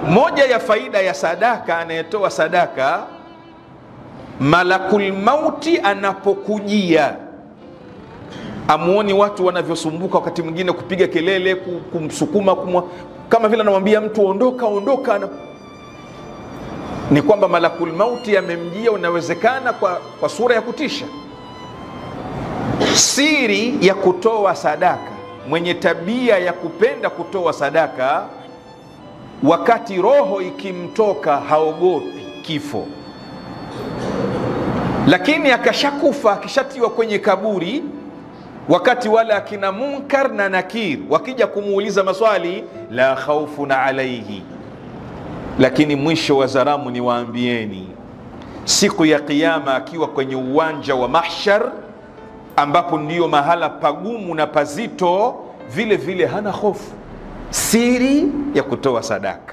Moja ya faida ya sadaka, anayetoa sadaka, malakul mauti anapokujia, amuoni watu wanavyosumbuka wakati mwingine kupiga kelele, kumsukuma, kama vile anamwambia mtu ondoka ondoka. Ni kwamba malakul mauti amemjia, unawezekana kwa sura ya kutisha. Siri ya kutoa sadaka, mwenye tabia ya kupenda kutoa sadaka, wakati roho ikimtoka haogopi kifo. Lakini akashakufa, akishatiwa kwenye kaburi, wakati wala akina Munkar na Nakir wakija kumuuliza maswali, la khaufun alaihi. Lakini mwisho wa zaramu niwaambieni, siku ya Kiyama akiwa kwenye uwanja wa mahshar, ambapo ndiyo mahala pagumu na pazito, vile vile hana hofu. Siri ya kutoa sadaka.